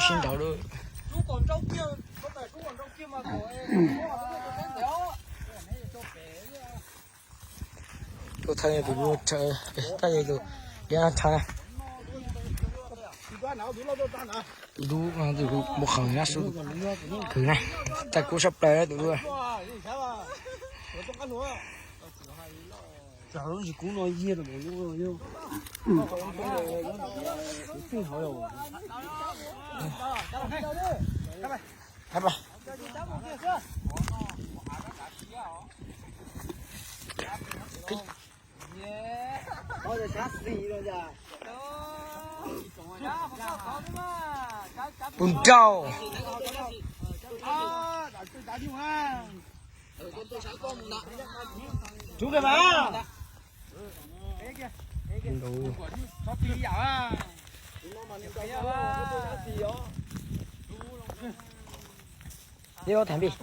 Sib nraud lawm. Tuaj thawj tus lub, thawj tus liab thawj na. Tus lub, tus lub muaj qhov nyab su khwv na. Tag kub sab plaws tus lub. Pus nrauj. Tham pib.